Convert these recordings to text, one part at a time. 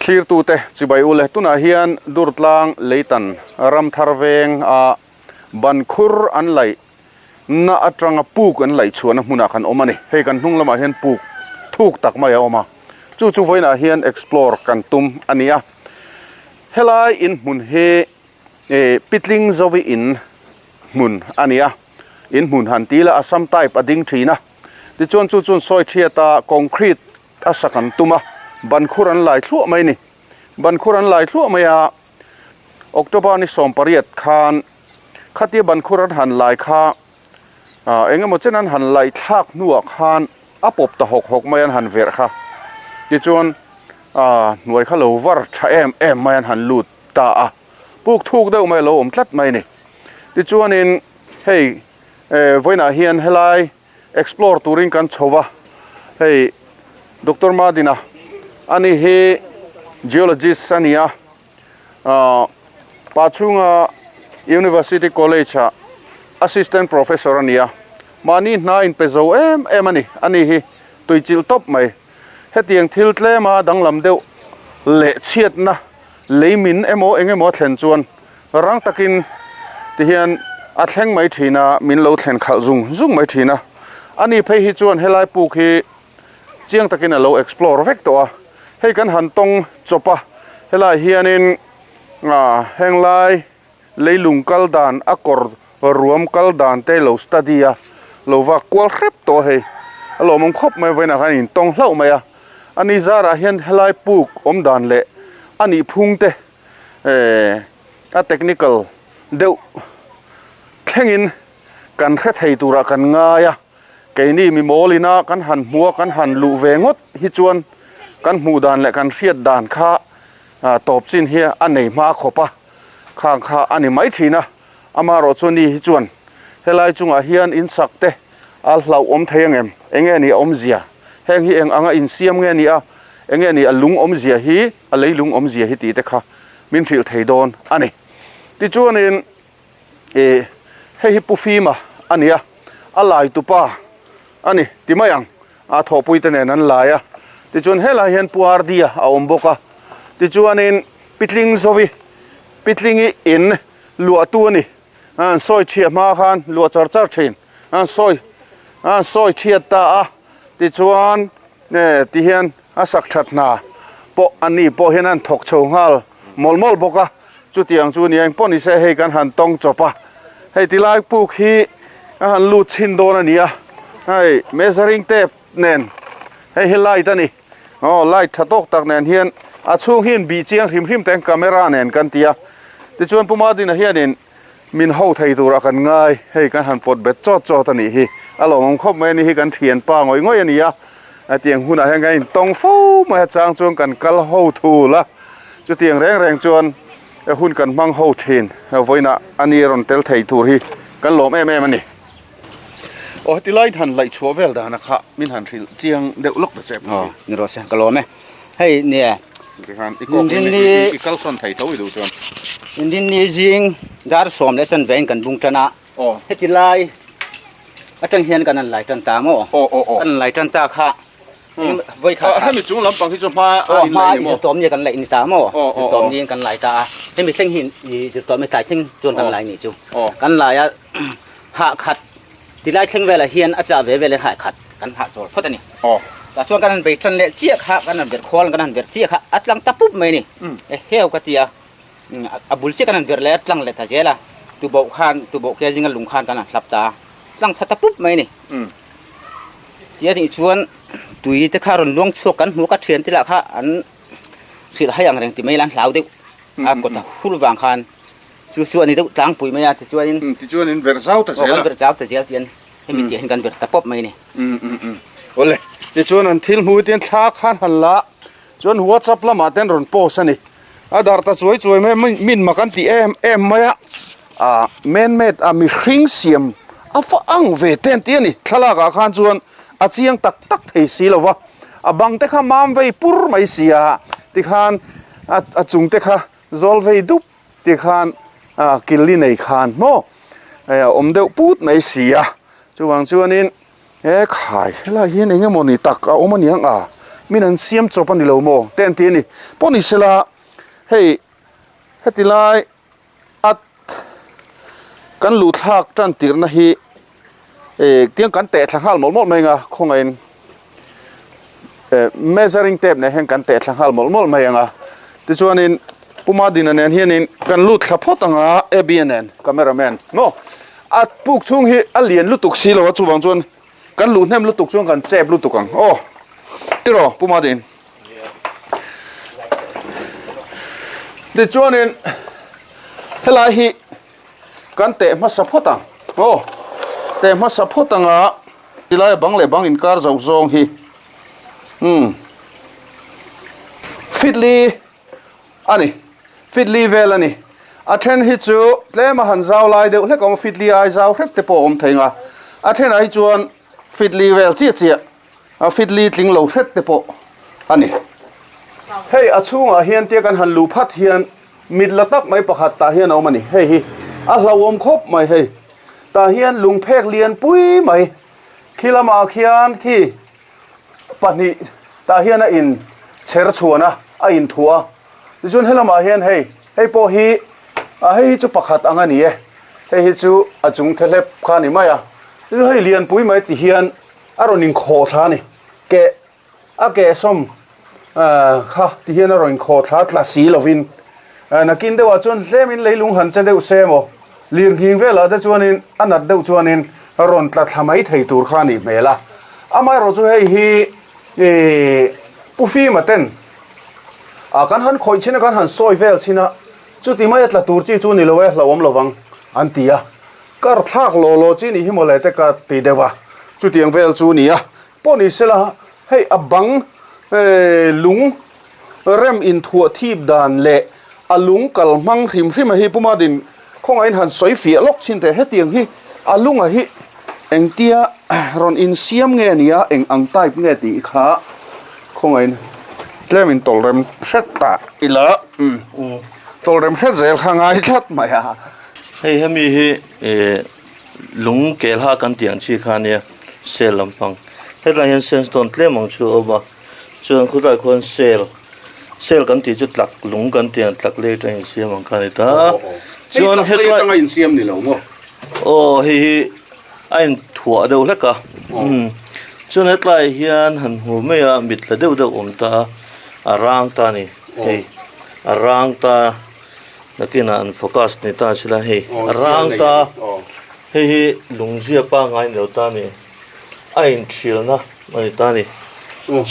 Thlirtute chibai ule tunah hian Durtlang Leitan Ramthar veng a ban khur an laih na atanga puk an laih chhuahna hmunah kan awm a ni. Hei kan hnung lamah hian puk thuk tak mai a awm a, chu chu vawiinah hian explore kan tum a ni a. Helai inhmun hi ih Pitling Zovi in hmun a ni a, inhmun han ti ila Assam type a ding thin a, tichuan chu chuan sawi thiat a concrete a sak an tum a, ban khur an lai thluah mai a ni. Ban khur an lai thluah mai a, October ni 18 khan khatia ban khur an han lai kha ah eng emaw chen an han laih thlak hnuah khan a pawp ta hawk hawk mai an han verh kha. Tichuan ah hnuai kha lo var tha em em mai an han lut ta a, puk thuk deuh mai a lo awm tlat mai a ni. Tichuanin hei eh vawiinah hian helai Explore turin kan chho va, hei Doctor Madina ani hi Geologist a ni a, ahh pa chhunga University College ah Assistant Professor a ni a, mahni hna inpe zo em em a ni, ani hi tuichilh tawp mai. Hetiang thil tlema danglam deuh leh chhiatna lei min emaw eng emaw a thlen chuan rang takin tihian a thleng mai thin a, min lo thlen khalh zung zung mai thin a. Ani phei hi chuan helai puk hi chiang takin a lo explore vek tawh a, hei kan han tawng chawp a, helai hianin ah henglai Leilung kal dan a kawr ruam kal dan te lo study a lo vak kual hrep tawh hei a lawmawm khawp mai vawiinah khan in tawng hlauh mai a ani zarah hian helai puk awm dan leh a nih phung te eh a technical deuh thlengin kan hre thei turah kan ngai a keini mi mawl ina kan han hmu a kan han luh ve ngawt hi chuan kan hmuh dan leh kan hriat dan kha tawp chin hi a nei hma khawp a. Khang kha a ni mai thin a, amaherawh chu ni hi chuan helai chungah hian in sak te a hlauhawm thei ang em? Enge ni a awmzia? Heng hi eng anga insiam nge ni a? Enge ni a lung awmzia hi, a leilung awmzia hi tih te kha min hrilh thei dawn a ni. Tichuanin ih hei hi Pu Fima a ni a, a lai tupa a ni ti mai ang, a thawhpui te nen an lai a. Tichuan helai hian Pu Ardia a awm bawk a, tichuanin Pitling Zovi, Pitlingi in luahtu a ni. An sawi chhiah hma khan luah char char thin. An sawi an sawi chhiat ta a, tichuan ti hian a sak that hna pawh a ni pawh hian an thawk chho nghal mawlh mawlh bawk a. Chutiang chu ni engpawh ni se hei kan han tawng chawp a, hei tilai puk hi a han lut chhin dawn a ni a, hei measuring tape nen hei hi light a ni. Aw light tha tawk tak nen hian a chhung hi in bih chiang hrim hrim teng camera nen kan ti a tichuan Pu Madina hianin min ho thei turah kan ngai hei kan han pawt bet chawt chawt a nih hi a lawmawm khawp mai a ni hi kan thianpa ngawih ngawih a ni a hetiang hunah hian kan intawng fo mai a chang chuan kan kal ho thul a chutiang reng reng chuan hun kan hmang ho thin vawiinah a ni rawn tel thei tur hi kan lawm em em a ni. Aw heti lai han laih chhuah vel dana kha min han hrilh chiang deuh lawk ta che pawh si. Aw ni rawh se ka lawm e. Hei nia. Tikhan i kawk in i kal sawn thei tho i duh chuan. Inrinni zing dar sawm leh chan vein kan bung tan a. Aw. Heti lai atang hian kan han lai tan ta maw? Aw aw aw. Kan han lai tan ta kha. Voi kha kha. Hemi chung lampang hi chu hma a in laih ni maw? Zirtawm ni kan laih ni ta maw? Zirtawm niin kan lai ta a. Hemi thleng hi zirtawm hi tlai thleng chuan kan lai ni chu. Kan lai a hah khat tilai thleng velah hian a chah ve vel in hah khat kan hah chawl phawt a ni. Tah chuan kan han bei tan leh chiah kha kan han verh khual kan han verh chiah kha a tlang ta pup mai a ni. E heu ka ti a, a bul chiah kan han verh leh a tlang leh ta zel a, tuboh khan tuboh ke zinga lung khan kan han hlap ta a, tlang tha ta pup mai a ni. Tia nih chuan tui te kha rawn luang chhuak kan hmu ka thian te lah kha an hrilh hai ang reng ti mai la an hlau deuh a kawt a hur vang khan. Chu chu a ni deuh tlangpui mai a tichuanin. Tichuanin verh zau ta zel a. Aw kan verh zau ta zel tian hemi tih ah hian kan verh ta pawp mai a ni. Awle tichuan an thil hmu tian thla khan han la chuan whatsapp lamah ten rawn post a ni. A dar ta chuai chuai mai a min mak an ti em em mai a ah man made a mihring siam a fa ang ve te an ti a ni. Thlalak ah khan chuan a chiang tak tak thei si lo va a bang te kha mam vei pur mai si a tikhan a chung te kha zawl vei dup Ti khan kil i nei khan maw a awm deuh put mai si a, chuvang chuanin he khai helai hian eng emaw ni tak a awm aniang a, min an siam chawp a ni lo maw te an ti a ni. Pawh ni sela hei heti lai a kan luh thlak tan tirhna hi eh tiang kan teh thla nghal mawlh mawlh mai ang a khawngaihin eh measuring tape nen hian kan teh thla nghal mawlh mawlh mai ang a tichuanin Pu Madina nen hianin kan lut thla phawt ang a Abby-a nen camera man maw a puk chhung hi a lian lutuk si lo a chuvang chuan kan luh hnem lutuk chuan kan chep lutuk ang aw tiraw Pu Madin. Tichuanin helai hi kan teh hmasa phawt ang aw teh hmasa phawt ang a tilai bang leh bang inkar zauh zawng hi umm fitli a ni fitli vel a ni a then hi chu tlem a han zau lai deuh hlek a awm a fitli ai zau hrep te pawh a awm thei ang a a thenah hi chuan fitli vel chiah chiah. A fit li tling lo hret te pawh a ni. Hei a chhungah hian tia kan han luh phat hian mit la tak mai pakhat tah hian a awm a ni. Hei hi a hlauhawm khawp mai hei. Tah hian lungphek lian pui mai khi lamah khian khi pahnih tah hian a in chher chhuan a, a inthuah a. Tichuan helamah hian hei, hei pawh hi a hei hi chu pakhat ang a ni e. Hei hi chu a chung thehlep kha a ni mai a. Tichuan hei lian pui mai ti hian A rawn inkhawh thla a ni. Keh a kehsawm kha ti hian a rawn inkhawh thla tla si lovin nakin deuhah chuan hlemin leilung han che deuh se emaw lirnghing velah te chuanin a nat deuh chuanin rawn tla thla mai thei tur kha a nih hmel a. Amaherawh chu hei hi Pu Fima ten kan han khawih chin a kan han sawi vel chin a chuti mai a tla tur chi chu ni lo e hlauhawm lovang an ti a. Kar thlak law law chi nih hi mawle te ka ti deuh a, chutiang vel chu nia. Pawh ni sela hei a bang lung rem inthuah thip dan leh a lung kal hmang hrim hrim a hi Puma din khawngaihin han sawi fiah lawk chin teh hetiang hi a lunga hi engtia rawn insiam nge nia eng ang type nge tih kha khawngaihin tlem in tawlh rem hret ta ila tawlh rem hret zel kha ngai tlat mai a. Hei hemi hi eh lung kelha kan tih ang chi kha ania sel lampang hetlai hian sandstone tlem ang chu a awm a chuan khawtlai khuan sel sel kan tih chu tlak lung kan tih ang tlak lei atang insiam ang kha a ni ta chuan hetlai atanga insiam ni lo maw aw hei hi a inthuah deuh hlek a chuan hetlai hian han hmu mai a mit la deuh deuh awm ta a rang ta a ni hei a rang ta. Nakinah an focus ni ta sila hei a rang ta hei hi lungzia pangngai ni lo ta a ni a inthialna a ni ta a ni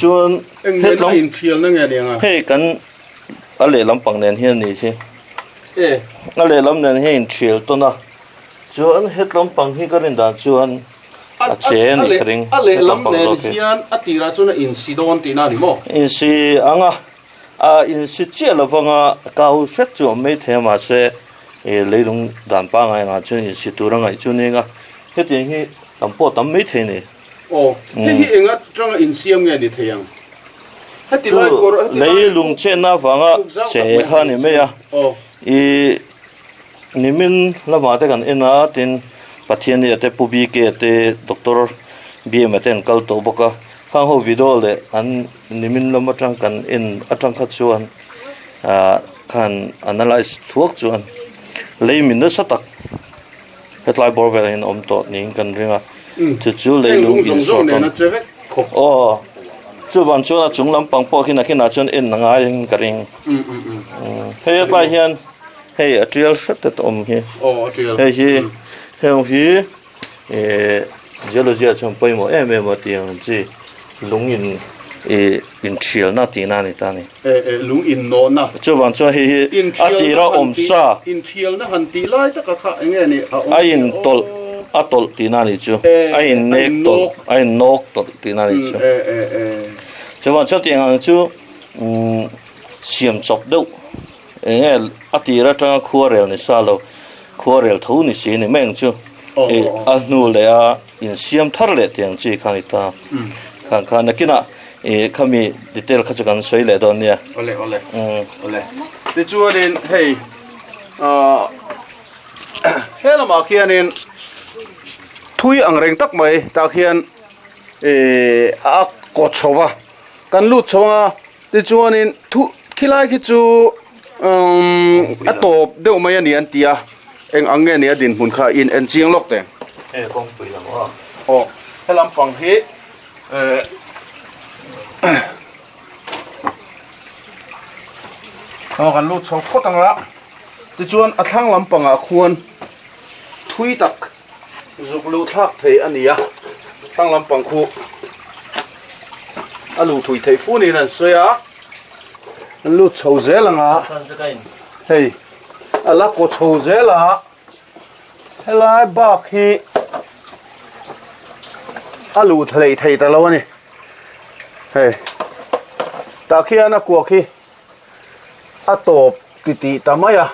chuan hetlawng hei kan a lehlam pang nen hian a ni si a lehlam nen hian a inthial tawn a chuan hetlawng pang hi ka rin dan chuan a che a nih ka ring a lehlam nen hian a tirah chuan a insi dawn tihna a ni maw insi ang a. A insi chiah lo vanga kau hret chu a awm mai thei a mahse ih leilung dan pangngai angah chuan insi tur a ngaih chu ning a hetiang hi tam pawh tam mai thei a ni. Aw hei hi eng atanga insiam nge ni thei ang heti lai kawr heti lai leilung chenna avanga che kha a ni mai a ih nimin lamah te kan en a tin Pathian-i te Pu BK te Doctor BM-a te an kal tawh bawk a khang ho video leh an Nimin lam atang kan en atang kha chuan ah khan analyse thuak chuan lei mi nasa tak hetlai bawr velah hian a awm tawh niin kan ring a chu chu leilung insawh tawn aw chuvang chuan a chung lampang pawh khi nakinah chuan en a ngai in ka ring hei hetlai hian hei a tial hret hret a awm hi hei hi heng hi. Ehh geology ah chuan pawimawh em em a tih ang chi lung in ih inthialna tihna a ni ta a ni. Eh eh lung innawhna. Chuvang chuan hei hi a tira awm sa. Inthialna han tih lai taka kha eng nge ni a awm A in tawlh a tawlh tihna a nih chu. A in nek tawlh a in nawk tawlh tihna a nih chu. Eh eh eh. Chuvang chuan tih ang chu umm siam chawp deuh. Eng nge a tir atanga khuarel ni sa lo, khuarel tho ni si ni mai ang chu. I a hnu leh a insiam thar leh tih ang chi kha a ni ta. Khan kha nakinah i khami detail kha chu kan sawi leh dawn nia. Awle awle awle. Tichuanin hei ah he lamah khianin thui ang reng tak mai tah khian ih a kaw chho va. Kan lut chho ang a, tichuanin thu khilai khi chu umm a tawp deuh mai a ni an ti a, eng ang nge ni a dinhmun kha in en chiang lawk teh. Hei kawngpui lam aw. Aw, he lampang hi eh aw kan lut chho phawt ang a, tichuan a thlang lampangah khuan thui tak. Zuk luh thlak thei a ni a, thlang lampang khu a luh thui theih fu niin an sawi a, an lut chho zel ang a, hei a la kaw chho zel a, helai bak hi a luh thleih thei ta lo a ni, hei tah khian a kuak hi a tawp titih ta mai a.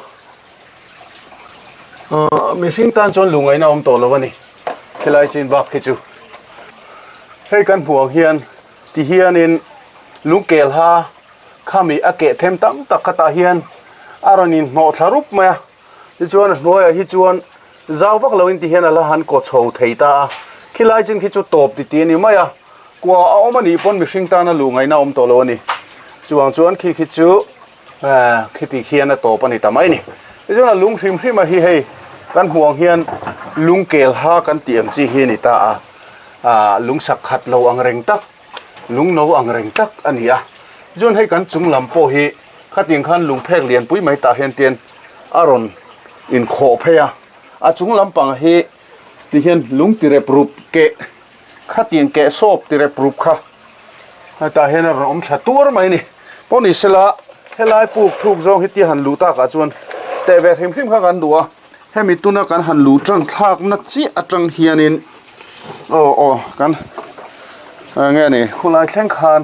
Mihring tan chuan lungaina awm tawh lo a ni khilai chin bak khi chu. Hei kan hmuh ang hian ti hianin lungkel ha khami a keh them tam tak khatah hian a rawn inhnawh thla rup mai a. Tichuan a hnuaiah hi chuan zau vak loin ti hian a la han kaw chho thei ta a. Khilai chin khi chu tawp titih a ni mai a. Kua a awm a nih pawn mihring tana lungaina awm tawh lo a ni. Chuvang chuan khi khi chu. Khiti khian a tawp a ni ta mai a ni. Tichuan a lung hrim hrim a hi hei kan hmuh ang hian lung kel ha kan tih ang chi hi a ni ta a, ah lung sak khat lo ang reng tak, lung no ang reng tak a ni a. Tichuan hei kan chung lam pawh hi khatiang khan lung phek lian pui mai tah hian tian a rawn inkhawh phei a, a chung lampang hi tihian lung ti rep rup keh khatiang keh sawp ti rep rup kha. Hetah hian a rawn awm thla tuar mai a ni. Pawh ni sela helai puk thuk zawng hi tia han luh takah chuan teh ve hrim hrim kha kan duh a, hemi tuna kan han luh tang thlakna chiah atang hianin aw aw kan eng nge ni khulai thleng khan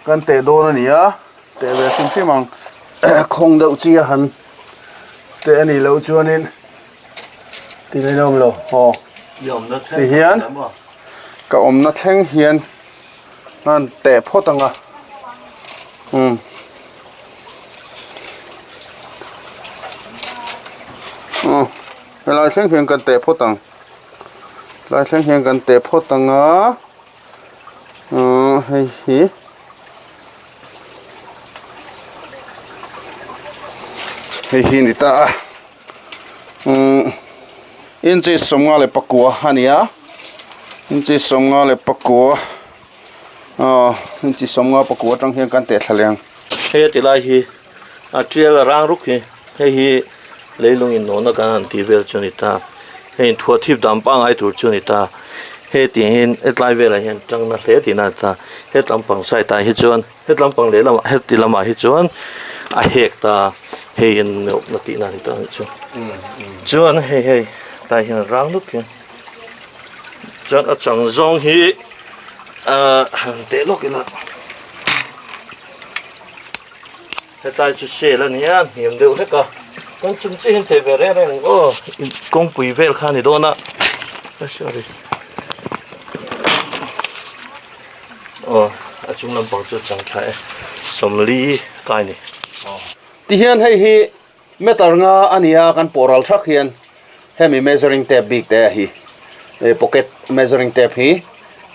kan teh dawn a ni a, teh ve hrim hrim ang khawng deuh chi a han teh a nih loh chuanin ti mai awm lo aw ti hian ka awmna thleng hian. An teh phawt ang a umm aw helai thleng hian kan teh phawt ang helai thleng hian kan teh phawt ang a uhh hei hi hei hi a ni ta a umm inches sawmnga leh pakua a ni a inches sawmnga leh pakua aw inches sawmnga pakua atang hian kan teh thla leh ang. Hei a ti lai hi a tial a rang ruk hi hei hi leilung innawhna kan han tih vel chu a ni ta hei inthuah thip dan pangngai tur chu a ni ta hei tiangin hetlai velah hian tangna hle tihna a ni ta hetlampang side ah hi chuan. Hetlam pang leh lamah heti lamah hi chuan a hek ta hei in neuhna tihna a ni ta anih chu. Chuan hei hei tlai hian a rang lup hian chuan a chang zawng hi ahh han teh lawk ila hetlai chu sel a nia hniam deuh hlek a kan chung chiah hian teh ve reng reng ang aw kawngpui vel kha a ni dawn a sorry. Aw a chung lampang chu chang tha e sawmli kai ni. Tihian hei hi meter nga a nia kan pawh ral thak hian hemi measuring tape bik te hi pocket measuring tape hi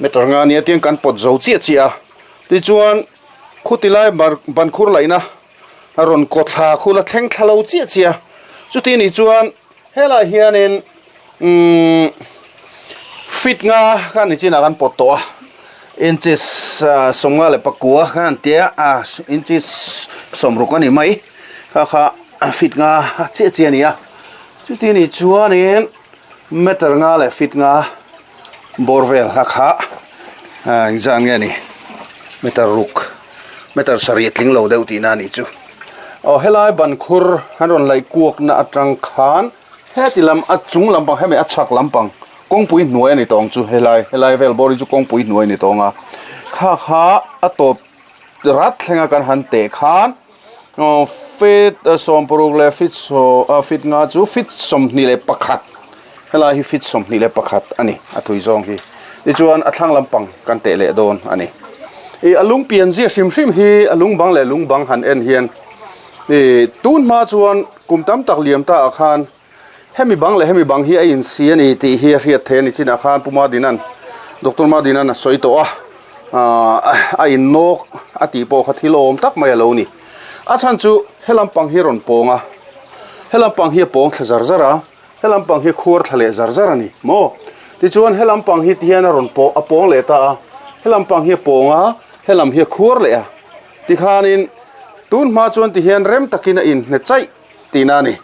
meter nga nia tiang kan pawt zo chiah chiah a tichuan khuti lai ban khur laihna a rawn kaw thla khu la thleng thla lo chiah chiah a chuti nih chuan Helaiah hianin umm feet nga kha ni chinah kan pawt tawh a inches sawmnga leh pakua kha an tia a inches sawmruk a ni mai kha kha feet nga chiah chiah a ni a chuti nih chuanin meter nga leh feet nga bawr vel kha kha engzat nge ni meter ruk meter sarih tling lo deuh tihna a nih chu. Aw helai ban khur an rawn laih kuak na atang khan heti lam a chung lampang hemi a chhak lampang kawngpui hnuai a ni tawng chu helai helai vel bawr hi chu kawngpui hnuai a ni tawng a kha kha a tawp rat thlenga kan han teh khan aw feet sawmparuk leh feet saw feet nga chu feet 21 helai hi feet 21 a ni a thui zawng hi tichuan a thlang lampang kan teh leh dawn a ni. Ih a lung pian zia hrim hrim hi a lung bang leh lung bang han en hian ih tun hma chuan kum tam tak liam ta ah khan hemi bang leh hemi bang hi a insi a ni tih hi a hriat theih a ni chinah khan Pu Madinan Doctor Madinan a sawi tawh a. A innawk a tih pawh kha thil awm tak mai a lo ni. A chhan chu he lampang hi a rawn pawng a, he lampang hi a pawng thla zar zar a, he lampang hi a khuar thla leh zar zar a ni maw? Tichuan he lampang hi tihian a rawn pawh a pawng leh ta a, he lampang hi a pawng a, he lam hi a khuar leh a. Tikhanin tun hma chuan tihian rem takin a inhne chaih tihna a ni.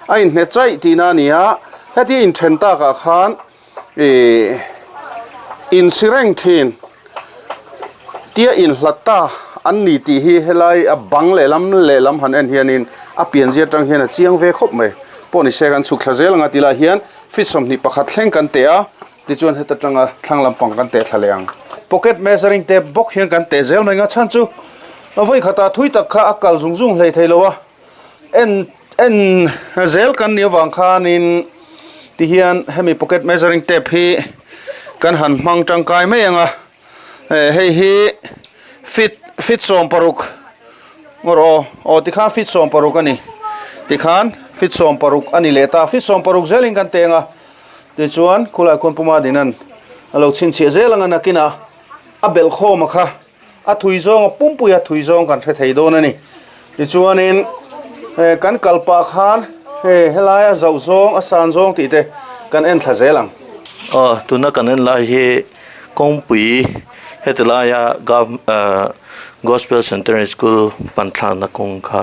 A inhne chaih tihna a ni a, hetia inthen takah khan Ih insi reng thin tia inhlat ta an ni tih hi helai a bang lehlam lehlam han en hianin a pianzia atang hian a chiang ve khawp mai. Pawh ni se kan chhuk thla zel anga tilai hian feet 21 thleng kan teh a, tichuan heta tanga thlang lampang kan teh thla leh ang. Pocket measuring tape bawk hian kan teh zel mai ang a chhan chu a vawi khatah thui tak kha a kal zung zung hlei thei lo a. En en zel kan nih avang khanin tihian hemi pocket measuring tape hi kan han hmang tangkai mai ang a eh hei hi feet feet 16 ngawr aw aw tikhan feet 16 a ni tikhan feet 16 a ni leh ta feet 16 zelin kan teng a tichuan khulai khuan puma dinan a lo chhinchhiah zel ang a nakinah a belh khawm a kha. A thui zawng a pumpui a thui zawng kan hre thei dawn a ni. Tichuanin eh kan kal pah khan hei helaia zauh zawng a san zawng tih te kan en thla zel ang. Aw tuna kan en lai hi kawngpui heti laia gov Gospel Centenary School panthlakna kawng kha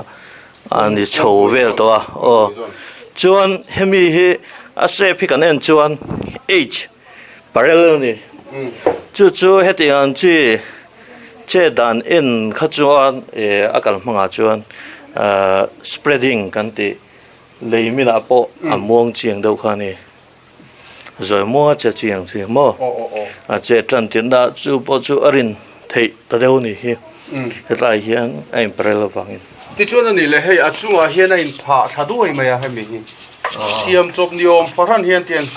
a ni chho vel tawh a aw chuan hemi hi a shape hi kan en chuan H Parallel a ni. Chu chu hetiang ang chi che dan en kha chuan eh a kal hmangah chuan ah spreading kan tih lei minah pawh a muang chiang deuh kha a ni. Zawi muanga che chiang chi maw? A che tan tirna chu pawh chu a rin theih ta deuh a ni hi. Hetlai hian a in parallel avangin. Tichuan a nih leh hei a chungah hian a inphah thla duai mai a hemi hi. Siam chawp ni awm fahran hian tiang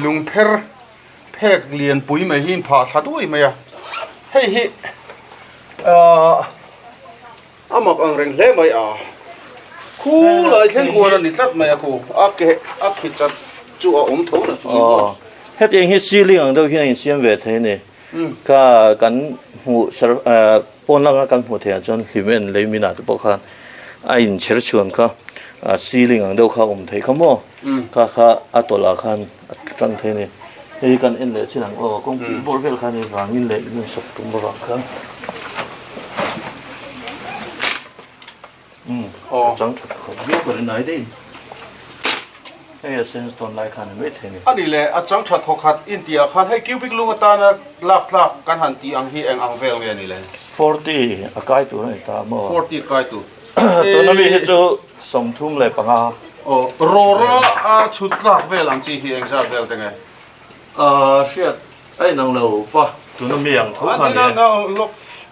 lungpher phek lianpui mai hi inphah thla duai mai a. Hei hi ahh a mak ang reng hle mai a. Khu lai thleng khuan a ni tlat mai a khu a ke a khi chat chu a awm tho na chu ni maw. Hetiang hi ceiling ang deuh hian a insiam ve thei a ni. Ka kan hmuh pawn langa kan hmuh theih ah chuan hlimen lei min ah te pawh khan a inchher chhuan kha ceiling ang deuh kha a awm thei kha maw kha kha a tawlh ah khan a tang thei a ni hei kan en leh chin ang aw kawngpui bawr vel khan hei vangin leh in sak tum avang khan. Umm a chang tha khawp viau ka rin ai daih in hei a sandstone lai khan a ni mai thei a ni. A ni le, a chang tha thaw khat in tih ah khan hei cubic lung atana lak tlak kan han tih ang hi eng ang vel nge a ni le? 40 a kai tur a ni ta maw? 40 a kai tur. Tuna mi hi chu 35. Aw, rawra a chhut tlak vel ang chi hi eng zat vel te nge? Ahh hriat a inang lo va, tuna mi ang tho kha ni e.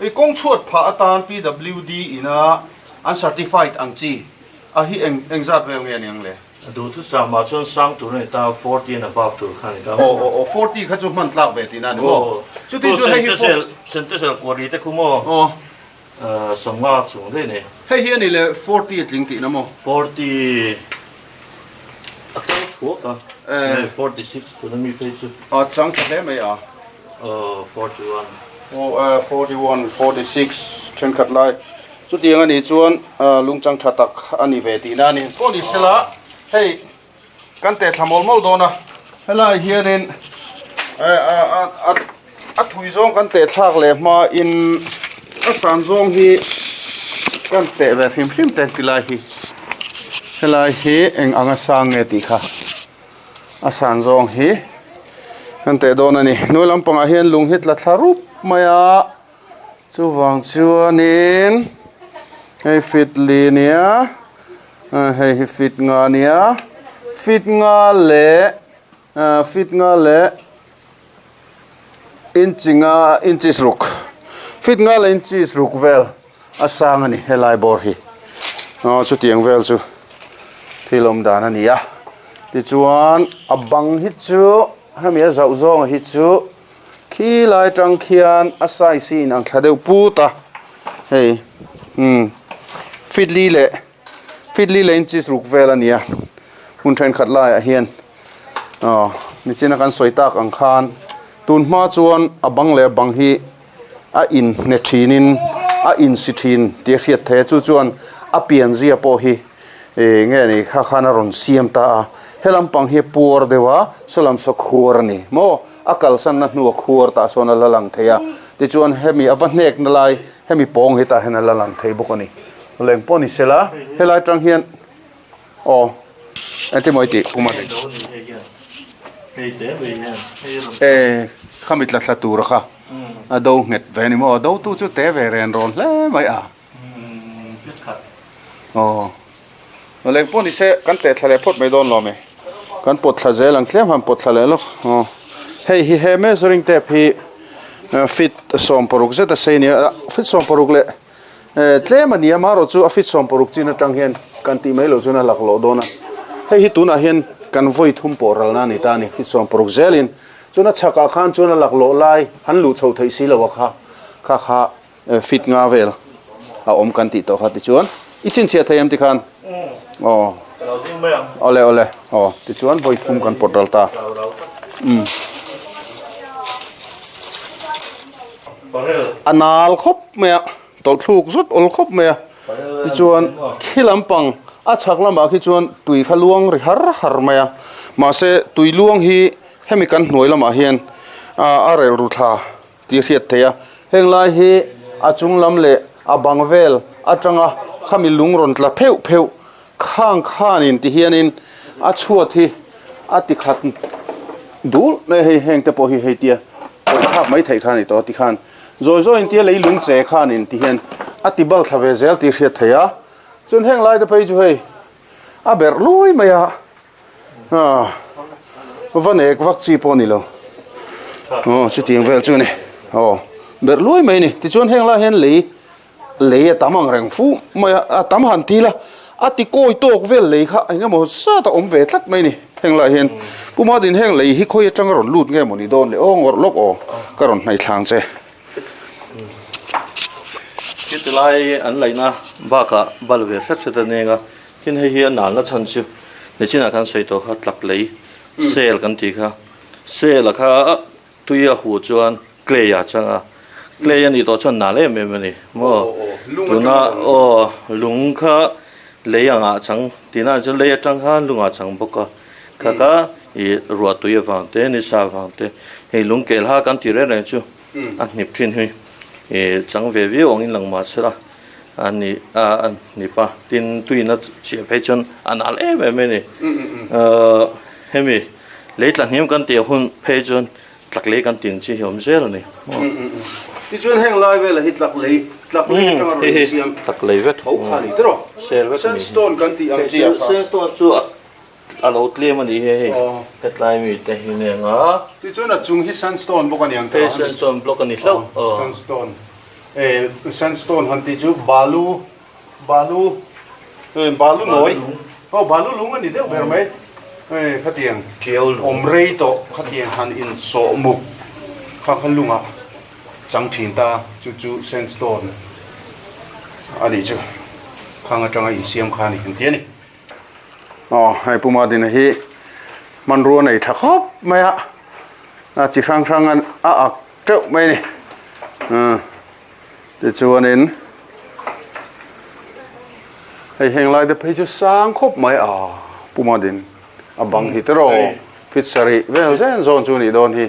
I kawng chhuat phah atan PWD ina an certified ang chi a hi eng eng zat vel nge aniang le? A duhthusam ah chuan sang tur a ni ta, 40 and above tur kha a ni ta. Aw aw aw, 40 kha chu hman tlak ve tihna a ni maw? Chuti chu hei hi. Sentesel kuari te khu maw? Aw. 50 chung daih a ni. Hei hi a ni le, 40 a tling tihna maw? 40 a kal thuak a, hei 46 tuna mi phei chu. A chang tha hle mai a. Aw 41. Aw 41, 46 thenkhat lai. Chutiang a nih chuan lungchang tha tak a ni ve tihna a ni. Pawh ni sela hei Kan teh thla mawl mawl dawn a, helai hianin a thui zawng kan teh thlak leh hmain a san zawng hi kan teh ve hrim hrim te tilai hi helai hi eng anga sang nge tih kha a san zawng hi kan teh dawn a ni hnuai lampangah hian lung hi tla thla rup mai a chuvang chuanin hei fit li nia. Hei hi feet nga ania feet nga leh feet nga leh inch nga inches ruk feet nga leh inches ruk vel a sang a ni helai bawr hi aw chutiang vel chu thil awm dan a ni a tichuan a bang hi chu hemi a zauh zawng hi chu khi lai tang khian a size hi inang thla deuh put a hei umm feet li leh feet li leh inches ruk vel a ni a hmun thenkhat laiah hian aw nichina kan sawi tak ang khan tun hma chuan a bang leh a bang hi. a inhne thinin a insi thin tih a hriat theih a, chu chuan a pianzia pawh hi ih nge ni kha khan a rawn siam ta a, he lampang hi a puar deuh a, saw lam saw khuar a ni maw, a kalsanna hnua khuar tah sawn a la lang thei a, tichuan hemi a va hnekna lai hemi pawng hi tah hian a la lang thei bawk a ni, leng pawh ni sela helai atang hian. Aw engtin maw i tih kum a ni. E khami tla thla tur kha a do nghet ve ni maw a do tu chu te ve ren rawn hle mai a. Aw leng pawh ni se kan teh thla leh phawt mai dawn lo mi. Kan pawt thla zel ang tlem han pawt thla leh lawk. Aw hei hi he measuring tape hi feet 16 zet a sei nia feet 16 leh Tlem a ni a, marawh chu a fit 16 chin atang hian kan tih mai loh chuan a lak lawh dawn a. Hei hi tunah hian kan vawi thum pawh ralna a ni ta a ni, fit 16 zelin. Chuan a chhakah khan chuan a lak lawh lai han luh chhoh theih si lo a kha, kha kha fit nga vel a awm kan tih tawh kha tichuan i chhinchhiah thei em tikhan? Aw. Awle awle aw tichuan vawi thum kan pawt ral ta. Umm. A nal khawp mai a, tawlh thluk zut awl khawp mai a, tichuan khi lampang a chhak lamah khi chuan tui kha luang ri har har mai a, mahse tui luang hi hemi kan hnuai lamah hian a rel ru thla tih a hriat theih a, heng lai hi a chung lam leh a bang vel atanga khami lung rawn tla pheuh pheuh Khang khanin ti hianin a chhuat hi a ti khat dul mai a, hei heng te pawh hi hei tia pawih thlak mai theih kha a ni tawh a ti khan zawi zawiin tia leilung che khanin ti hian a ti bal thla ve zel tih hriat theih a, chuan heng lai te phei chu hei a berh lui mai a, ah va nek vak chi pawh a ni lo, aw chutiang vel chu a ni, aw berh lui mai a ni, tichuan heng lai hian lei. Lei a tam ang reng fu mai a, a tam han ti la, a ti kawi tawk vel lei kha eng emaw zat a awm ve tlat mai ni. Heng lai hian Pu Madin heng lei hi khawi atanga rawn lut nge maw ni dawn le aw ngawrh lawk aw ka rawn hnaih thlang che. Chuti lai an laihna bakah bal ve hret hret a neng a, tin hei hi a nalna chhan chu nichinah khan sawi tawh kha tlak lei sel kan tih kha, sel a kha Tui a huh chuan clay a chang a, clay a nih tawh chuan nal em em a ni maw? Tuna aw lung kha lei angah chang tihna ah chuan lei atang khan lungah chang bawk a, kha kha ih ruah tui avang te nisa avang te hei lung kel ha kan tih reng reng chu a hnip thin hi ih chang ve viau angin lang mah se la a ni a a hnip a tin tuiin a chhiah phei chuan a nal em em a ni ahh hemi. Lei tla hniam kan tih hun phei chuan tlak lei kan tih ang chi hi a awm zel a ni. Tichuan heng lai velah hi tlak lei, tlak lei atanga rawn insiam tlak lei vek tho kha a ni tiraw? Sel vek a ni. Sandstone kan tih ang chi ah kha. Sandstone chu a lo tlem a nih hi hei hetlai mi te hi nen a. Tichuan a chung hi sandstone bawk a ni ang tiraw? Hei sandstone block a ni hlauh. Sandstone, sandstone han tih chu balu Balu eh balu nawi aw balu lung a ni deuh ber mai eh khatiang awm rei tawh khatiang han in sawh muk kha kha lungah chang thin ta chu chu sandstone a nih chu khang atanga insiam kha a ni kan ti a ni aw hei Pu Madina hi hmanrua nei tha khawp mai a a chi hrang hrang a ak teuh mai a ni umm. Tichuanin hei heng lai te phei chu sang khawp mai a Puma din a bang hi tiraw fit sarih vel zen zawn chu a nih dawn hi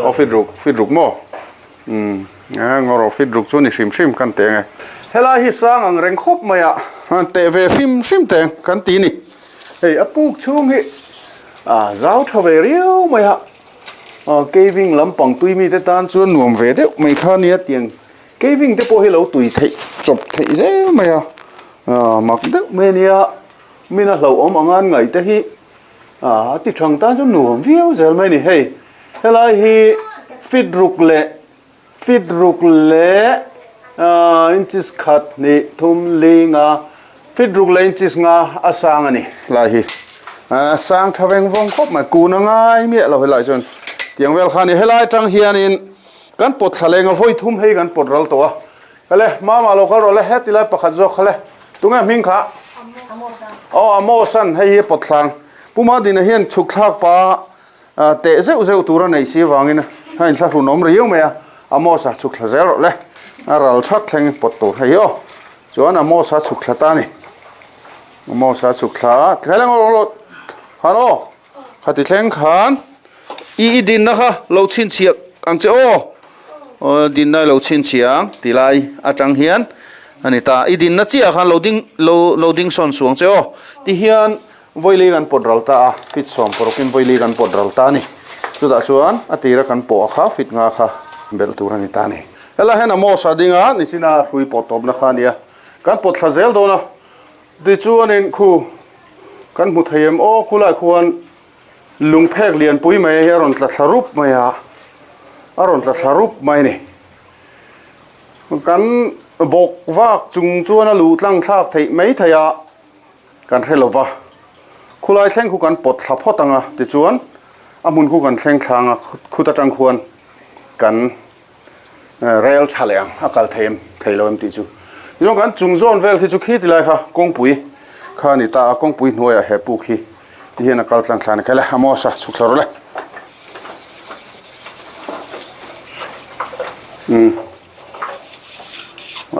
aw fit ruk fit ruk maw umm ngaw rawh fit ruk chu a ni hrim hrim kan teh ang e helai hi sang ang reng khawp mai a teh ve hrim hrim teh kan ti a ni hei a puk chhung hi a zau tha ve riau mai a. Aw caving lampang tui mite tan chuan nuam ve deuh mai kha nia tiang caving te pawh hi lo tui theih chawp theih zel mai a ah mak deuh mai ania mina hlauhawm anga an ngaih te hi ah a ti thang tan chuan nuam viau zel mai a ni hei helai hi fit ruk leh Feet ruk leh inches khat hnih thum li nga feet ruk leh inches nga a sang a ni lai hi a sang tha veng vawng khawp mai kun a ngai miah lo helai chuan tiang vel kha a ni helai atang hianin kan pawt thla leng a vawi thum hei kan pawt ral tawh a hele mama lo kal rawh le heti lai pakhat zawk kha le tunge hming kha aw Amos-an hei hi a pawt thlang Pu Madina hian chhuk thlak pa Teh zeuh zeuh tur a neih si avangin a inthlahrun awm riau mai a. Amos a chhuk thla zel rawh le. A ral thak thleng pawt tur hei hi aw. Chuan Amos a chhuk thla ta a ni. Amos a chhuk thla a, thleng rawh rawh khan aw. Khati thleng khan i i dinna kha lo chhinchhiah ang che aw. Aw dinna lo chhinchhiah ang ti lai atang hian a ni ta. I dinna chiah khan lo ding lo lo ding sawn suang che aw. Tihian Vawili kan pawt ral ta a, fit 16 in vawili kan pawt ral ta a ni. Chutah chuan a tira kan pawh a kha fit nga kha belh tur a ni ta a ni. Helai hian Amos a ding a, nichina hrui pawt tawpna kha a ni a, kan pawt thla zel dawn a. Tichuanin khu kan hmu thei em aw, khulai khuan lungphek lianpui mai hi a rawn tla thla rup mai a, a rawn tla thla rup mai a ni. Kan bawk vak chung chuan a luh tlang thlak theih mai thei a. Kan hre lo va, khulai thleng khu kan pawt thla phawt ang a, tichuan a hmun khu kan thleng thlang a, khut atang khuan kan rel tha leh ang, a kal thei em thei lo em tih chu. Tichuan kan chung zawn vel khi chu khi ti lai kha kawngpui kha a ni ta a, kawngpui hnuaiah he puk hi ti hian a kal tlang thla a ni kha le, a maw sa chhuk thla rawh le. Umm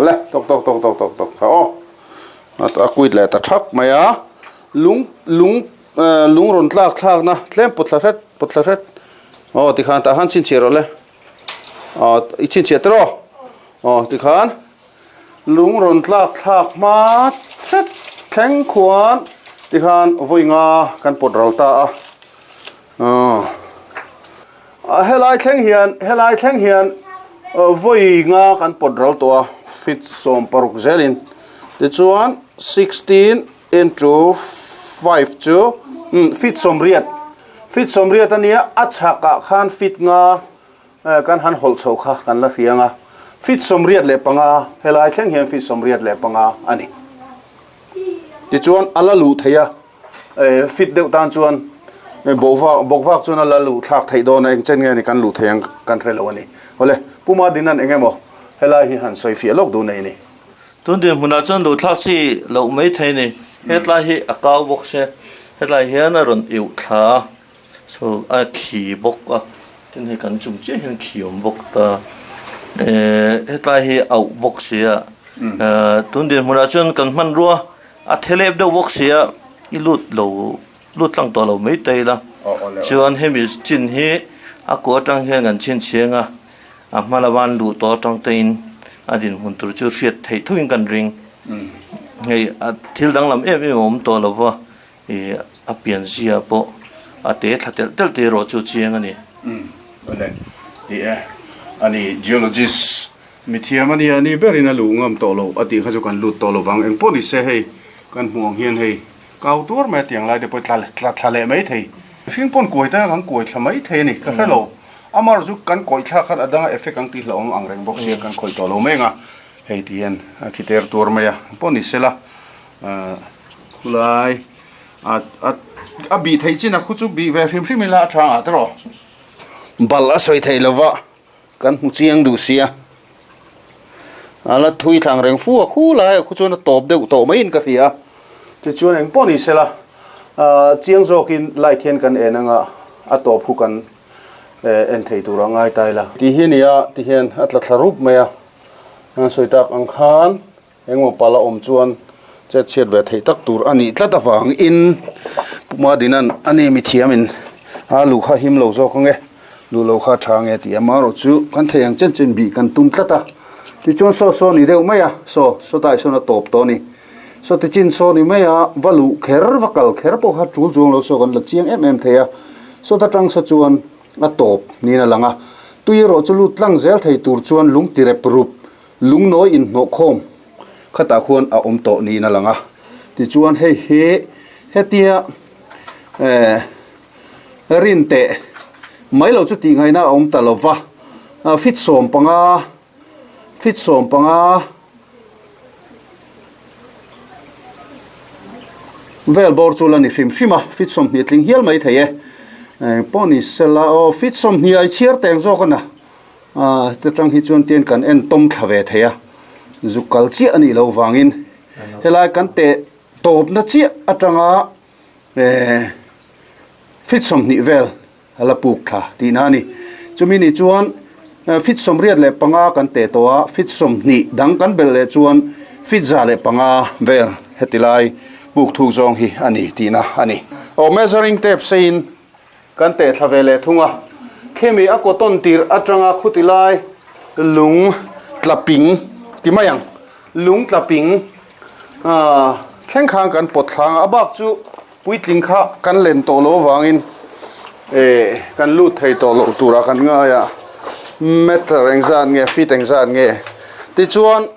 le tawk tawk tawk tawk tawk tawk kha aw. A quit leh ta thak mai a, lung lung lung rawn tlak thlakna tlem pawt thla hret pawt thla hret aw tikhan tah khan chhinchhiah rawh le aw i chhinchhiah te rawh aw tikhan lung rawn tlak thlak hma hret thleng khuan tikhan vawi nga kan pawt ral ta a aw helai thleng hian helai thleng hian vawi nga kan pawt ral tawh a feet 16 zelin tichuan 16 into 5 chu feet 80 feet 80 ania a chhakah khan feet nga kan han hawlh chho kha kan la hriang a feet 85 helai thleng hian feet 85 a ni tichuan a la luh theih a. Fit deuh tan chuan bawk bawk vak chuan a la luh thlak theih dawn a, eng chen nge ni kan luh theih ang kan hre lo a ni. Awle, Pu Madinan eng emaw helai hi han sawi fiah lawk duh nei a ni. Tun dinhmunah chuan luh thlak chi loh mai thei a ni. Hetlai hi a kau bawk se, hetlai hian a rawn iuh thla a, so a khi bawk a, tin hei kan chung chiah hian khi awm bawk ta. Hetlai hi a auh bawk si a, tun dinhmunah chuan kan hmanrua A thelep deuh bawk sia i lut lo lut tlang tawh lo mai ta ila chuan hemi chin hi a kua atang hian kan chhinchhiang a a hma lama an luh tawh atang te in a dinhmun tur chu hriat theih thung in kan ring hei a thil danglam em em a awm tawh lo va ih a pian zia pawh a te thla telh telh te erawh chu chiang a ni. Awle ni e ani geologist Mithiam a nia, ni berin a luh ngam tawh loh a tih kha chu kan lut tawh lo vang. Engpawh ni se hei kan hmuh ang hian hei kau tuar mai a tiang lai te pawh tla tla thla leh mai thei. Mihring pawn kuai ta kan kuai thla mai thei a ni, ka hre lo. Amar chu kan kawih thlak khan a danga effect ang tih hlauhawm ang reng bawk sia kan khawih tawh lo mai ang a. Hei ti hian a khi ter tuar mai a, engpawh ni se la khulai a a a bih theih chin a khu chu bih ve hrim hrim ila a tha ang ah te rawh. Bal a sawi theih lo va. Kan hmu chiang duh sia. A la thui thlang reng fu a, khu lai ah khu chuan a tawp deuh tawh maiin ka hria a. Tichuan eng pawh ni sela, chiang zawkin light hian kan en anga a tawp khu kan en thei tur a ngai ta ila. Ti hi a ni a, ti hian a tla thla rup mai a. An sawi tak ang khan. Engmaw pala awm chuan chet chhiat ve theih tak tur a nih tlat avangin Pu Madinan a ni mithiamin a luh kha him lo zawk ange, luh lo kha tha ange tih amaherawh chu kan thei ang chen chen bih kan tum tlat a. Tichuan saw saw ni deuh mai a, saw sawtai sawn a tawp tawh a ni. Saw tichin saw ni mai a, va luh kher va kal kher pawh kha tul chuang lo saw kan la chiang em em thei a. Sawta tang saw chuan a tawp niin a lang a, tui erawh chu lut tlang zel thei tur chuan lung ti rep rup Lungnawi inhnawhkhawm khatah khuan a awm tawh niin a lang a, tichuan hei hi hetia eh rin teh mai lo chu tih ngaihna a awm ta lo va, feet 15 feet 15 vel bawr chu la ni hrim hrim a, feet 20 tling hial mai thei e, engpawh ni sela aw feet 20 ai chhiar teng zawk a na. Aaa heta tang hi chuan tian kan en tawm thla ve thei a, zuk kal chiah a nih loh vangin helai kan teh tawpna chiah atanga ehh feet 20 vel a la puk thla tihna a ni. Chumi ni chuan Feet 85 kan teh tawh a, feet 20 dang kan belh leh chuan feet 105 vel heti lai puk thuk zawng hi a ni tihna a ni. Aw measuring tape seiin kan teh thla ve leh thung a, khimi a cotton tirh atanga khuti lai lung tla ping ti mai ang, lung tla ping thleng khan kan pawt thlang a, a bak chu Puitling kha kan len tawh loh avangin kan lut thei tawh loh turah kan ngai a, meter engzat nge, feet engzat nge tichuan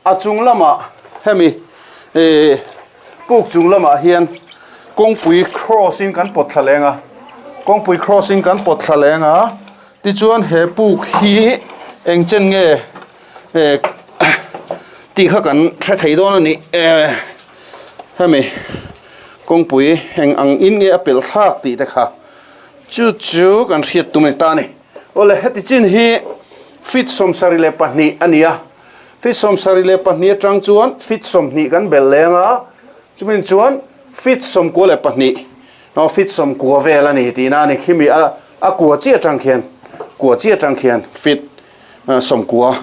a chung lamah hemi puk chung lamah hian kawngpui cross in kan pawt thla leng a, kawngpui cross in kan pawt thla leng a, tichuan he puk hi eng chen nge tih kha kan hre thei dawn a ni hemi. Kawngpui eng ang in nge a pelh thlak tih te kha chu chu kan hriat tum a ni ta a ni. Awle heti chin hi feet 72 a ni a, feet 72 atang chuan feet 20 kan belh leng a, chumi chuan feet 92 aw feet 90 vel a ni tihna a ni. Khimi a a kua chi atang khian kua chi atang khian feet 90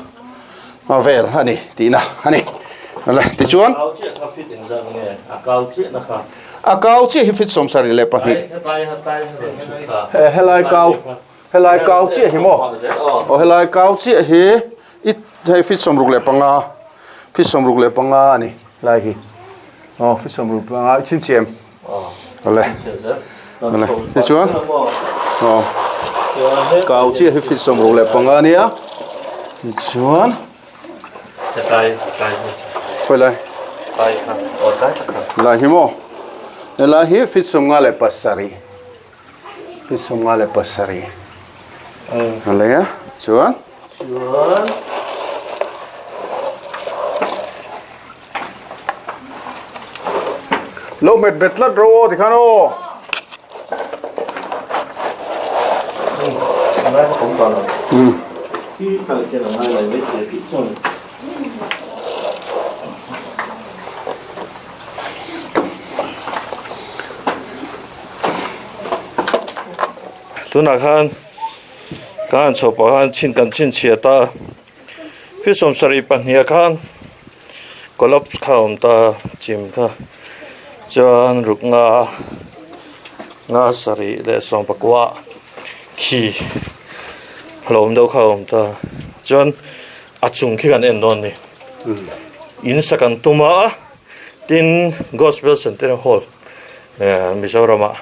vel a ni tihna a ni. Awle tichuan A kau chiah kha fit engzat nge? A kau chiah na kha. A kau chiah hi fit 72. Helai helai rawn chhut kha. Helai kau helai kau chiah hi maw? Aw helai kau chiah hi i hei fit 65 fit 65 a ni lai hi. Aw fit 65 i chhinchhiam. Awle. Awle. Tichuan. Aw. Kau chiah hi fit 65 a nia. Tichuan. Hetlai tlai hi. Khawi lai? Tlai kha. Aw tlai tak kha. Lai hi maw? Helai hi fit 57. Fit 57. Awle a. Chuan. Chuan. Lo hmet bet tlat ro aw tikhan aw. Tunah khan kan han chhoh pah khan chhin kan chhinchhiat a. Feet 72 ah khan collapse kha a awm ta chim kha chuan ruk nga nga sarih leh 19 khi hlawm deuh kha a awm ta chuan a chung khi kan en dawn a ni in sak an tum a tin gospel centenary hall eh Mizoram ah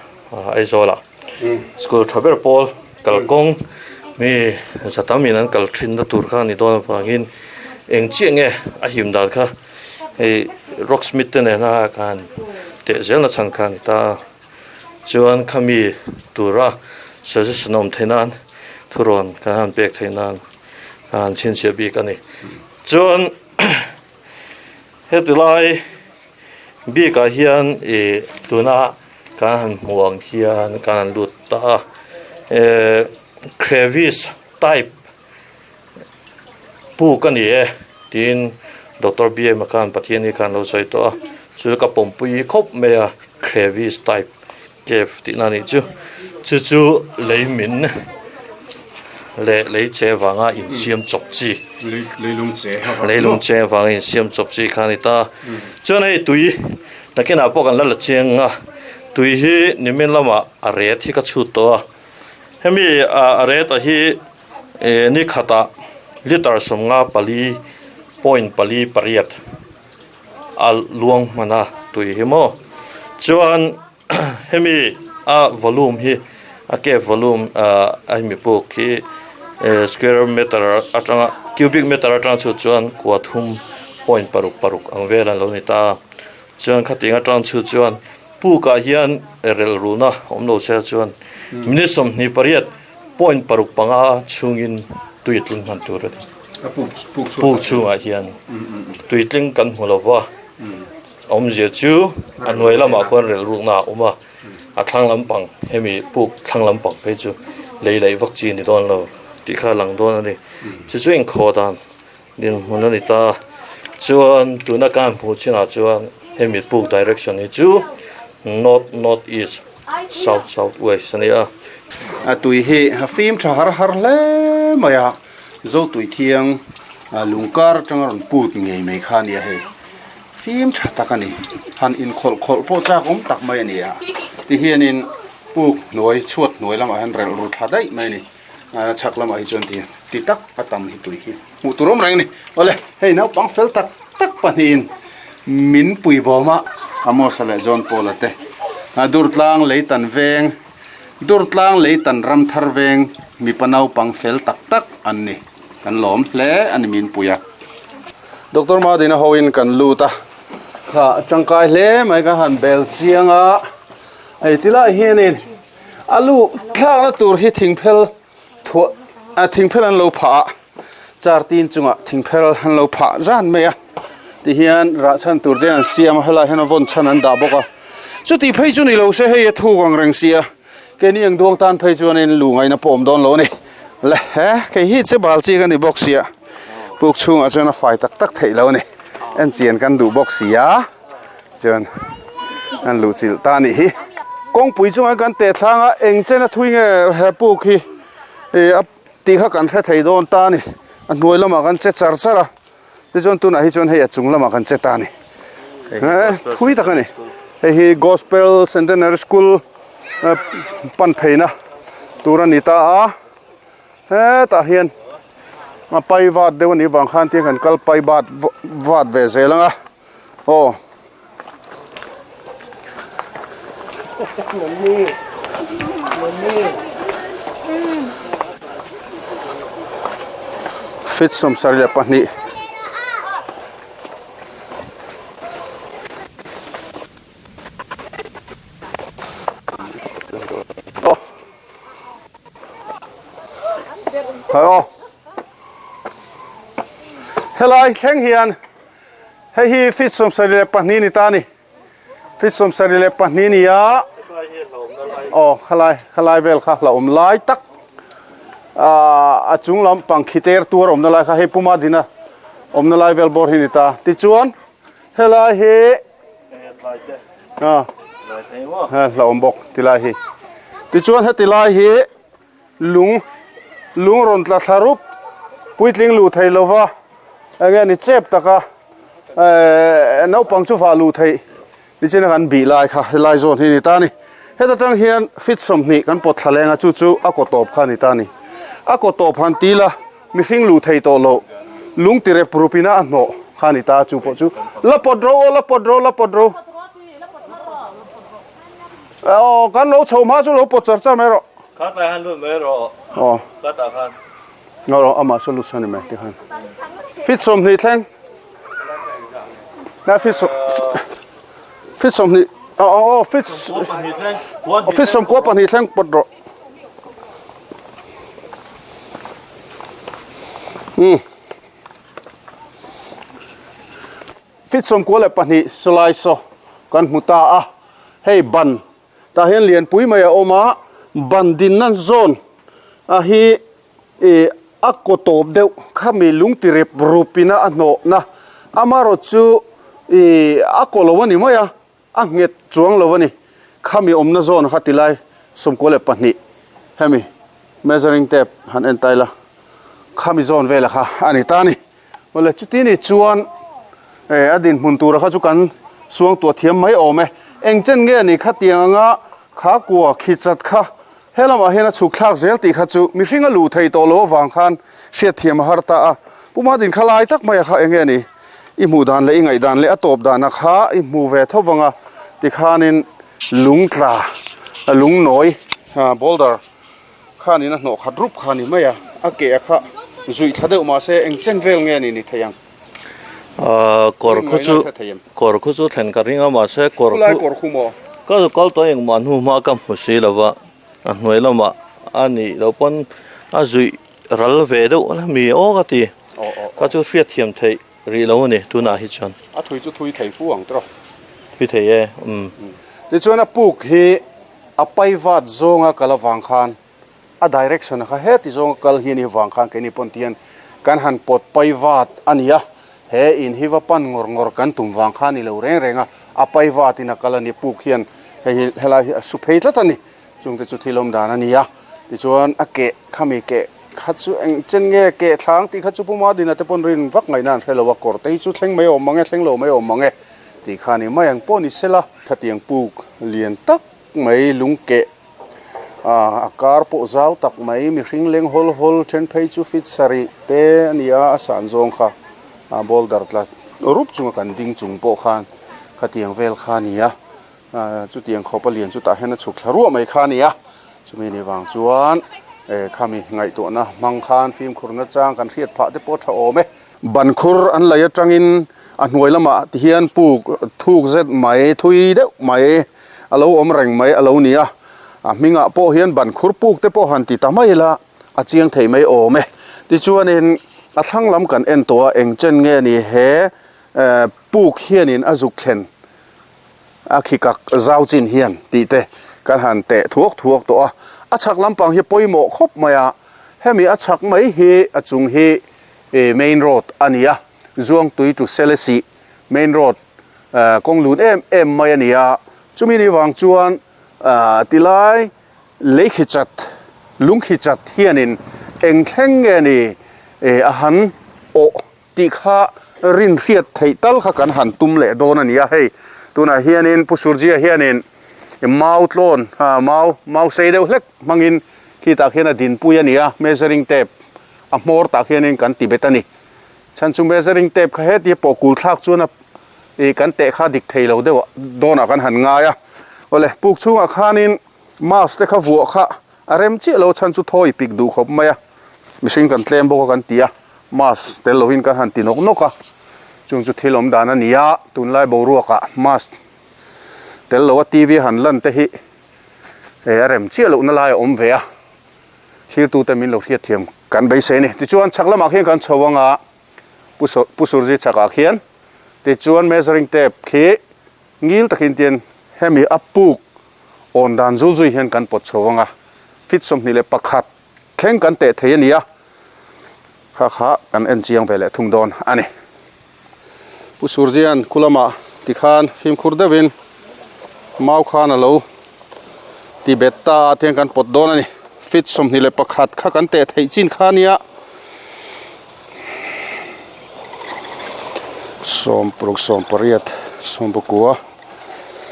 Aizawl ah. School tha ber pawl kalkawng mi za tam in an kal thin na tur kha a ni dawn avangin eng chiah nge a him dan kha hei rock smith te nena khan teh zel na chhan kha a ni ta a chuan khami tura suggestion a awm theih nan thurawn kan han pek theih nan a han chhinchhiah bik a ni chuan. Heti lai bikah hian ih tuna kan han hmuh ang hian kan han lut ta a eh crevice type puk a ni e tiin Doctor B M a khan Pathian hi khan lo sawi tawh a chu ka pawmpui khawp mai a crevice type. Cave tihna a nih chu. Chu chu lei min leh lei che vanga insiam chawp chi. Leilung che avang. Leilung che avanga insiam chawp chi kha a ni ta. Chuan hei tui nakinah pawh kan la la chiang a, tui hi nimin lamah a ret hi ka chhut tawh a. Hemi a ret a hi ni khatah litre 54 point 4 8 a luang hman a tui hi maw. Chuan Hemi a volume hi a cave volume ah a hemi puk hi square meter atanga cubic meter atang chhut chuan kua thum point paruk paruk ang vel an lo ni ta a chuan khatiang atang chhut chuan pukah hian relh ruhna awm lo se chuan minute 28 point paruk panga chhungin tui a tling hman tur a ni puk chhungah hian tui tling kan hmu lo va. Awmzia chu a hnuai lamah khuan relrukna a awm a, a thlang lampang hemi puk thlang lampang phei chu lei laih vak chi a ni dawn lo tih kha a lang dawn a ni. Chu chu inkhawh dan dinhmun a ni ta. Chuan tuna ka han hmuh chinah chuan hemi puk direction hi chu north north east south south west a ni a. A tui hi a fim tha har har hle mai a. Zotuithiang lungkar atanga rawn put ngei mai kha a nia hei. Fim tha tak a ni. Han inkhawlh khawlh pawh chak awm tak mai a ni a. Tihianin puk hnuai chhuat hnuai lamah hian relh ru thla daih mai a ni. Chhak lamah hi chuan ti ti tak a tam hi tui hi hmuh tur awm reng a ni. Awle hei naupang fel tak tak pahnihin min pui bawm a. Amos-a leh John Paul-a te Durtlang Leitan veng Durtlang Leitan Ramthar veng mipa naupang fel tak tak an ni. Kan lawm hle a ni min pui a. Doctor Madina hoin kan lut a, kha a tangkai hle mai ka han bel chiang a, hei ti lai hianin a lu thlakna tur hi thingphel thuah a thingphel an lo phah a, char tin chungah thingphel an lo phah zan mai a, tihian rah chhan tur te an siam a, helaiah hian a vawn chhan an dah bawk a, chuti phei chu ni lo se hei a thuk ang reng sia. Keini ang duang tan phei chuanin lu ngaihna pawh awm dawn lo a ni. Le he, kei hi che bal chi ka ni bawk sia. Puk chhungah chuan a fai tak tak theih lo a ni. En chian kan duh bawk sia. Chuan an luh chilh ta a nih hi. Kawngpui chungah kan teh thlang a, eng chen a thui nge he puk hi a tih kha kan hre thei dawn ta a ni. A hnuai lamah kan che char char a. Tichuan tunah hi chuan hei a chung lamah kan che ta a ni. Thui tak a ni. Hei hi Gospel Centenary School pan pheina tur a ni ta a. Hetah hian a pai vat deuh a nih vang khan tiang kan kal pai bat vat ve zel ang a. Aw. Feet 72. Aw. Helai thleng hian Hei hi feet 72 ni ta a ni. Feet 72 ni a. Aw khalai khalai vel kha hlauhawm lai tak a chung lam pang khi ter tuar awmna lai kha hei puma dina awmna lai vel bawr hi ni ta. Tichuan helai hi a hlauhawm bawk tilai hi. Tichuan heti lai hi Lung, lung rawn tla thla rup, puitling luh thei lova eng nge ni chep taka eh naupang chu vah luh theih nichina kan bih lai kha helai zawn hi a ni ta a ni. Heta tang hian feet 20 kan pawt thla leng a chu chu a kaw tawp kha a ni ta a ni. A kaw tawp han ti la mihring luh thei tawh loh lung ti rep rup ina a hnawh kha a ni ta a chu pawh chu la pawt ro aw la pawt ro la pawt ro. Aw kan lo chho hma chu lo pawt char char mai rawh. Kha tlai han lut mai rawh. Aw. Kha tah khan. Ngaw rawh amah chu lut sawn ni mai ti khan. Fit 20 thleng. Na fit sawm fit 20 aw aw fit fit 92 thleng pawt rawh. Um. Fit 92 sawlai saw kan hmu ta a, hei ban tah hian lianpui mai a awm a, ban dinna zawn a hi ih a kaw tawp deuh khami lung ti rep rup ina a hnawhna amaherawh chu ih a kaw lo a ni mai a, a nghet chuang lo a ni. Khami awmna zawn kha tilai 92 hemi measuring tape han en ta ila khami zawn vela kha a ni ta a ni. Awle chuti ni chuan eh a dinhmun tura kha chu kan suang tuah thiam mai awm e. Eng chen nge ni khatiang anga kha kua khi chat kha he lamah hian a chhuk thlak zel tih kha chu mihring a luh thei tawh lo avang khan hriat thiam a har ta a. Pu Madin kha lai tak mai a kha eng nge ni i hmuh dan leh i ngaih dan leh a tawp dan a kha i hmu ve tho vang a tikhanin lung tla lungnawi boulder Khanin a hnawh khat rup kha a ni mai a, a ke a kha zuih thla deuh mahse eng chen vel nge ni ni thei ang? Ahh kawr khu chu kawr khu chu thlen ka ring a mahse kawr khu Khulai kawr khu maw? Ka zu kal tawh engmah hnu hma ka hmu si lo va, a hnuai lamah a nih loh pawn a zuih ral ve deuh la mi aw ka ti, ka chu hriat thiam theih rih lo a ni tunah hi chuan. A thui chu thui thei fu ang tawh. Thui thei e umm. Tichuan a puk hi A pai vat zawnga kal avang khan a direction a kha heti zawnga kal hi a nih avang khan keini pawn tihian kan han pawt pai vat a ni a, he in hi va pan ngawr ngawr kan tum vang kha a ni lo reng reng a, a pai vat in a kal a ni puk hian hei hi helai hi a su phei tlat a ni, chungte chu thil awm dan a ni a, tichuan a keh khami keh kha chu eng chen nge keh thlang tih kha chu Pu Madina te pawn rin vak ngaihna an hre lo a, kawr te hi chu thleng mai awm mang e, thleng lo mai awm mang e tih kha a ni mai ang pawh ni sela. Khatiang puk lian tak mai lung keh a kar pawh zau tak mai mihring leng hawl hawl then phei chu fit sarih te a ni a, a san zawng kha a boulder tla rup chunga kan ding chung pawh khan khatiang vel kha a ni a. Chutiang khawp a lian chutah hian a chhuk thla ruah mai kha a ni a, chumi ni vang chuan khami ngaihtuahna hmang khan fimkhurna chang kan hriat phah te pawh a tha awm e. Ban khur an lei atangin a hnuai lamah ti hian puk thuk zet mai thui deuh mai a lo awm reng mai a lo ni a, a hmingah pawh hian ban khur puk te pawh han ti ta mai ila a chiang thei mai awm e. Tichuanin a thlang lam kan en tawh a eng chen nge ni he puk hianin a zuk thlen A khi kak zau chin hian tih te kan han teh thuak thuak tawh a, a chhak lampang hi pawimawh khawp mai a, hemi a chhak mai hi a chung hi main road a ni a, Zuangtui to Selesih main road kawng lun em em mai a ni a, chumi ni vang chuan tilai lei khi chat lung khi chat hianin eng thleng nge ni a han awh Tih kha rin hriat theih tal kha kan han tum leh dawn a ni a, hei tunah hianin Pu Surjia hianin mau tlawn mau mau sei deuh hlek hmangin khitah khian a dinpui a ni a, measuring tape a hmawr tah khianin kan ti bet a ni. Chhan chu measuring tape kha heti pawh kul thlak chuan a ih kan teh kha dik thei lo deuh dawnah kan han ngai a. Awle puk chhungah khanin mask te kha vuah kha a rem chiah lo chhan chu thawi pik duh khawp mai a, mihring kan tlem bawk a kan ti a. Mask tel lovin kan han ti nawk nawk a, chung chu thil awm dan a ni a, tunlai boruakah mask tel loa TV han lan te hi eh a rem chiah lohna lai a awm ve a, thirtute min lo hriatthiam kan beisei a ni. Tichuan chhak lamah khian kan chho ang a, Pu Surji chhakah khian tichuan measuring tape khi ngil takin tian hemi a puk awn dan zul zui hian kan pawt chho ang a, feet 21 Thleng kan teh thei a ni a, kha kha kan en chiang ve leh thung dawn a ni. Pu Surjian khu lamah tikhan fimkhur deuhin mau khan a lo ti bet ta a, tiang kan pawt dawn a ni. Feet 21 kha kan teh theih chin kha a nia. 60, 80, 90,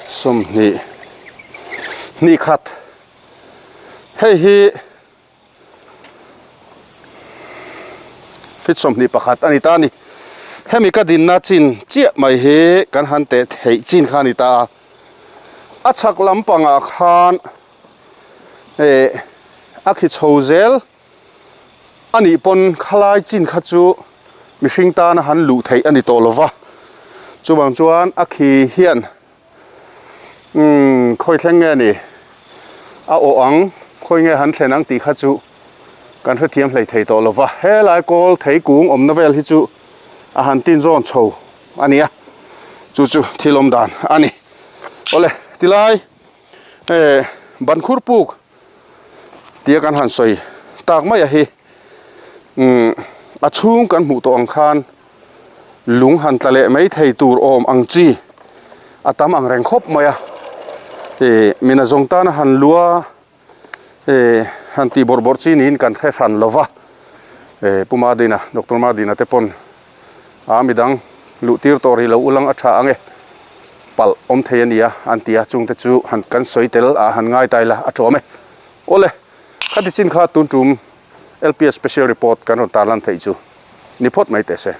20, hnih khat. Hei hi feet 21 a ni ta a ni. Hemi ka dinna chin chiah mai hi kan han teh theih chin kha a ni ta a. A chhak lampangah khan eh a khi chho zel a nih pawn khalai chin kha chu mihring tana han luh theih a ni tawh lo va. Chuvang chuan a khi hian. Umm khawi thleng nge ni? A awh ang, khawi nge han thlen ang tih kha chu kan hrethiam hlei thei tawh lo va. Helai kawl thei kung awmna vel hi chu a han tin zawn chho a ni a, chu chu thil awm dan a ni. Awle, tilai eh bankhur puk tia kan han sawi tak mai a hi umm a chhung kan hmuh tawh ang khan lung han tla leh mai thei tur awm ang chi a tam ang reng khawp mai a ih mina zawng tana han lua ih han tih bawrh bawrh chi niin kan hre hran lo va ih Pu Madina Doctor Madina te pawn a midang luh tir tawh rih lo ulang a tha ang e palh awm thei a nia an ti a chungte chu han kan sawi tel ah han ngai tai la a tawm e awle khati chin kha tun tum L_P_S special report kan rawn tarlan theih chu ni phawt mai teh se.